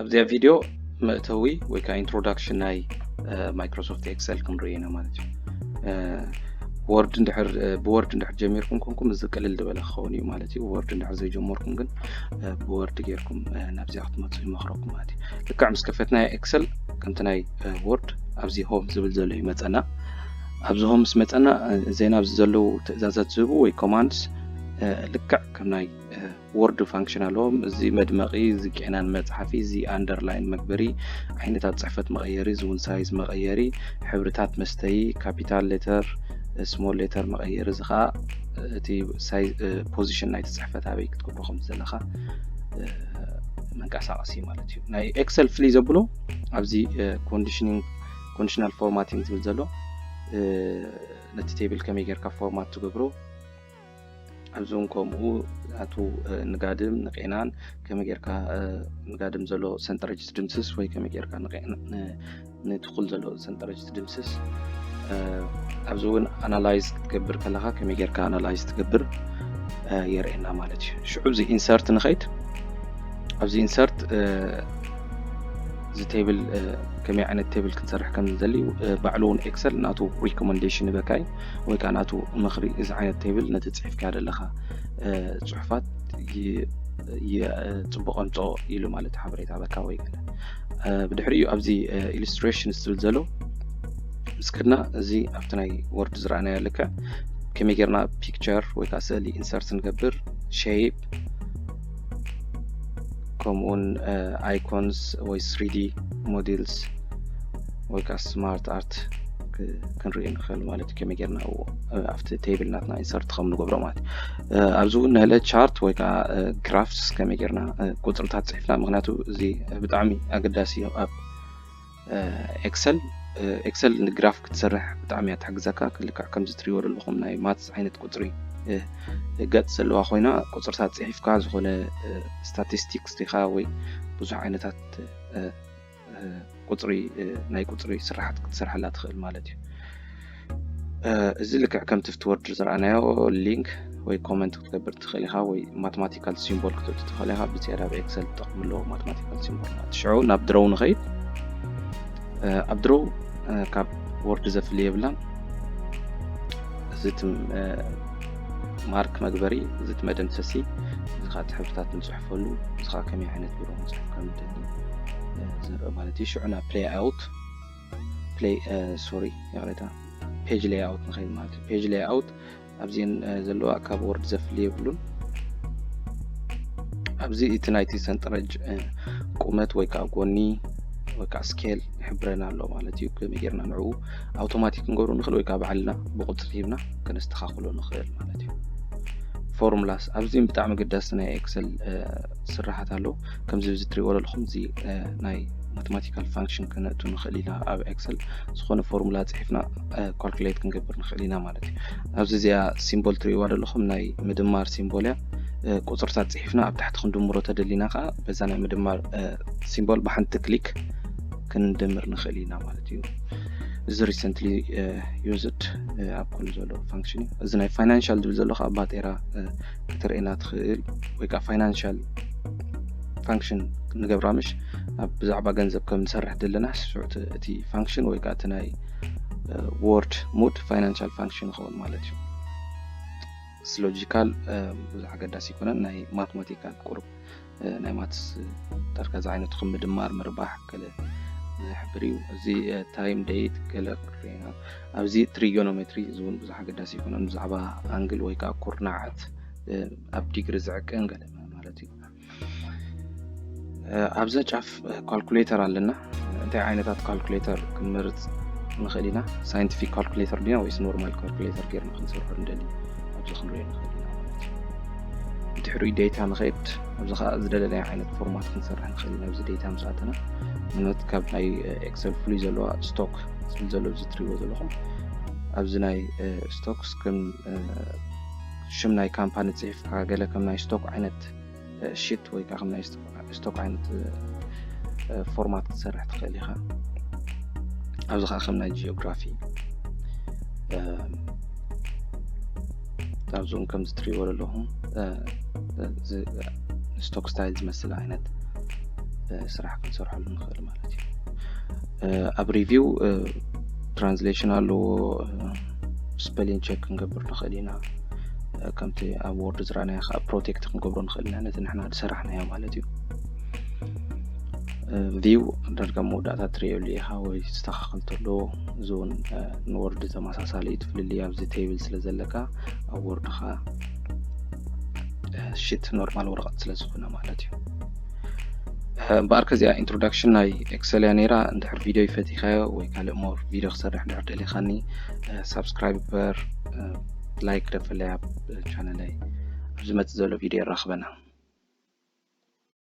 ኣብዚኣ ቪድዮ መእተዊ ወይ ከዓ ኢንትሮዳክሽን ናይ ማይክሮሶፍት ኤክሰል ክንርኢ ኢና ማለት እዩ። ወርድ እንድሕር ብወርድ እንድሕር ጀሚርኩም ኮንኩም እዚ ቅልል ዝበለ ክኸውን እዩ ማለት እዩ። ወርድ እንድሕር ዘይጀመርኩም ግን ብወርድ ጌርኩም ናብዚኣ ክትመፁ ይመኽረኩም ማለት እዩ። ልክዕ ምስ ከፈትና ኤክሰል ከምቲ ናይ ወርድ ኣብዚ ሆም ዝብል ዘሎ ይመፀና። ኣብዚ ሆም ምስ መፀና ዜና ኣብዚ ዘለዉ ትእዛዛት ዝህቡ ወይ ኮማንድስ ልክዕ ከም ናይ ወርድ ፋንክሽን ኣለዎም። እዚ መድመቂ፣ እዚ ቄናን መፅሓፊ፣ እዚ ኣንደርላይን መግበሪ፣ ዓይነታት ፅሕፈት መቐየሪ፣ እዚ እውን ሳይዝ መቐየሪ፣ ሕብርታት መስተይ፣ ካፒታል ሌተር፣ ስሞል ሌተር መቐየሪ፣ እዚ ከዓ እቲ ፖዚሽን ናይቲ ፅሕፈት ኣበይ ክትገብሮ ከም ዘለካ መንቀሳቀሲ ማለት እዩ። ናይ ኤክሰል ፍልይ ዘብሎ ኣብዚ ኮንዲሽናል ፎርማቲንግ ዝብል ዘሎ ነቲ ቴብል ከመይ ጌርካ ፎርማት ትገብሮ ኣብዚ እውን ከምኡ ኣቱ ንጋድም ንቄናን ከመይ ጌርካ ንጋድም ዘሎ ሰንጠረጅ ትድምስስ ወይ ከመይ ጌርካ ንትኩል ዘሎ ሰንጠረጅ ትድምስስ ኣብዚ እውን ኣናላይዝ ክትገብር ከለካ ከመይ ጌርካ ኣናላይዝ ትገብር የርእየና ማለት እዩ። ሽዑ እዚ ኢንሰርት ንኸይድ ኣብዚ ኢንሰርት እዚ ቴብል ከመይ ዓይነት ቴብል ክንሰርሕ ከም ዝደሊ ባዕሉ እውን ኤክሰል ናቱ ሪኮመንዴሽን ይበካ እዩ ወይ ከዓ ናቱ ምኽሪ እዚ ዓይነት ቴብል ነቲ ፅሒፍካ ዘለካ ፅሑፋት ፅቡቅ ኣምፅኦ ኢሉ ማለት ሓበሬታ በካ ወይ ገለ ብድሕሪኡ ኣብዚ ኢሉስትሬሽን ዝብል ዘሎ ምስ ከድና እዚ ኣብቲ ናይ ወርድ ዝረኣናዮ ልክዕ ከመይ ጌርና ፒክቸር ወይ ከዓ ስእሊ ኢንሰርት ንገብር ሼፕ ከምኡውን ኣይኮንስ ወይ ስሪዲ ሞዴልስ ወይ ከዓ ስማርት ኣርት ክንርኢ ንኽእል ማለት እዩ። ከመይ ጌርና ኣብቲ ቴብል ናትና ኢንሰርት ከም ንገብሮ ማለት ኣብዚ እውን ንህለ ቻርት ወይ ከዓ ግራፍስ ከመይ ጌርና ቁፅርታት ፅሒፍና ምክንያቱ እዚ ብጣዕሚ ኣገዳሲ እዩ ኣብ ኤክሰል ኤክሰል ንግራፍ ክትሰርሕ ብጣዕሚ እያ ትሕግዘካ። ልክዕ ከምዚ ትሪእዎ ዘለኹም ናይ ማትስ ዓይነት ቁፅሪ ገፅ ዘለዋ ኮይና ቁፅርታት ፅሒፍካ ዝኾነ ስታቲስቲክስ ዲኻ ወይ ብዙሕ ዓይነታት ቁፅሪ ናይ ቁፅሪ ስራሓት ክትሰርሐላ ትኽእል ማለት እዩ። እዚ ልክዕ ከምቲ ፍትወርድ ዝረኣናዮ ሊንክ ወይ ኮመንት ክትገብር ትኽእል ኢኻ ወይ ማትማቲካል ሲምቦል ክትእቱ ትኽእል ኢኻ። ብዝያዳ ኣብ ኤክሰል ትጠቕሙ ኣለዎ ማትማቲካል ሲምቦል ማለት ሽዑ ናብ ድሮው ንኸይድ ኣብ ድሮው ካብ ወርድ ዘፍሊ የብላን። እዚ ማርክ መግበሪ እዚ መደምሰሲ እዚ ከዓ ሕብርታት ንፅሕፈሉ እዚ ከዓ ከመይ ዓይነት ብሮ ንፅሕፍ ከም ንደሊ ዘርኢ ማለት እዩ። ሽዑ ናብ ፕሌይ ኣውት ፕሌይ ሶሪ ይቕሬታ ፔጅ ሌይ ኣውት ንኸይድ ማለት እዩ። ፔጅ ሌይ ኣውት ኣብዚን ዘለዋ ካብ ወርድ ዘፍሊ የብሉን። ኣብዚ እቲ ናይቲ ሰንጠረጅ ቁመት ወይ ከዓ ጎኒ ወይ ከዓ ስኬል ይሕብረና ኣሎ ማለት እዩ። ከመይ ጌርና ንዕኡ ኣውቶማቲክ ክንገብሮ ንኽእል ወይ ከዓ ባዕልና ብቁፅሪ ሂብና ከነስተኻኽሎ ንኽእል ማለት እዩ። ፎርሙላስ ኣብዚን ብጣዕሚ ገዳሲ ናይ ኤክሰል ስራሓት ኣሎ። ከምዚ እዚ ትሪእዎ ዘለኹም እዚ ናይ ማቴማቲካል ፋንክሽን ከነእቱ ንኽእል ኢና ኣብ ኤክሰል ዝኾነ ፎርሙላ ፅሒፍና ካልኩሌት ክንገብር ንኽእል ኢና ማለት እዩ። ኣብዚ እዚኣ ሲምቦል ትሪእዋ ዘለኹም ናይ ምድማር ሲምቦል እያ። ቁፅርታት ፅሒፍና ኣብ ታሕቲ ክንድምሮ ተደሊና ከዓ በዛ ናይ ምድማር ሲምቦል ብሓንቲ ክሊክ ክንድምር ንኽእል ኢና ማለት እዩ። እዚ ሪሰንትሊ ዩዝድ ኣብ ኩሉ ዘሎ ፋንክሽን እዩ። እዚ ናይ ፋይናንሻል ዝብል ዘሎ ከዓ ባጤራ ክትርእየና ትኽእል ወይ ከዓ ፋይናንሻል ፋንክሽን ንገብራ ምሽ ኣብ ብዛዕባ ገንዘብ ከም ንሰርሕ ዘለና ስዑት እቲ ፋንክሽን ወይ ከዓ እቲ ናይ ወርድ ሙድ ፋይናንሻል ፋንክሽን ይኸውን ማለት እዩ። ሎጂካል ብዙሕ ኣገዳሲ ይኮነን ናይ ማትማቲካል ቁሩብ ናይ ማትስ ዳርጋ ዝዓይነቱ ከም ምድማር ምርባሕ ገለ ዝሕብር እዩ። እዚ ታይም ደይት ገለ ክርና ኣብዚ ትሪጎኖሜትሪ እዚ እውን ብዙሕ ኣገዳሲ ይኮነን ብዛዕባ ኣንግል ወይ ከዓ ኩርናዓት ኣብ ዲግሪ ዝዕቅን ገለ ማለት እዩ። ኣብዛ ጫፍ ካልኩሌተር ኣለና። እንታይ ዓይነታት ካልኩሌተር ክንመርፅ ንኽእል ኢና። ሳይንቲፊክ ካልኩሌተር ዲና ወይስ ኖርማል ካልኩሌተር ጌርና ክንሰርሖ ንደሊ ኣብዚ ክንሪኦ ንኽእል ኢና ማለት እዩ። ድሕሪ ዴታ ንኸይድ ኣብዚ ከዓ ዝደለናዮ ዓይነት ፎርማት ክንሰርሕ ንኽእል ኢና። ኣብዚ ዴታ ምስ ኣተና ንብነት ካብ ናይ ኤክሰል ፍሉይ ዘለዋ ስቶክ ዝብል ዘሎ እዚ ትሪእዎ ዘለኹም ኣብዚ ናይ ስቶክስ ከም ሽም ናይ ካምፓኒ ፅሒፍካ ገለ ከም ናይ ስቶክ ዓይነት ሽት ወይ ከዓ ከም ናይ ስቶክ ዓይነት ፎርማት ክትሰርሕ ትኽእል ኢኻ። ኣብዚ ከዓ ከም ናይ ጂኦግራፊ ኣብዚኦም ከም ዝትሪእዎ ዘለኹም ስቶክ ስታይል ዝመስል ዓይነት ስራሕ ክንሰርሐሉ ንኽእል ማለት እዩ። ኣብ review translation ኣለዎ። Spelling check ክንገብር ንኽእል ኢና። ከምቲ ኣብ word ዝረኣናዮ ከዓ protect ክንገብሮ ንኽእል ኢና፣ ነቲ ንሕና ዝሰራሕናዮ ማለት እዩ። View ዳርጋ መወዳእታ ትርእየሉ ኢኻ ወይ ዝተኻኸል ተሎ፣ እዚ እውን ን word ተመሳሳሊ እዩ። እቲ ፍልልይ ኣብዚ table ስለ ዘለካ ኣብ word ከዓ sheet normal ወረቐት ስለ ዝኾነ ማለት እዩ። እምበኣርከ እዚኣ introduction ናይ Excel እያ ነይራ። እንድሕር video ይፈቲኻዮ ወይ ካልእ more video ክሰርሕ እንድሕር ደሊኻኒ፣ subscribe፣ like ደፈለያ channel ይ። ኣብ ዝመጽእ ዘሎ video የራኽበና።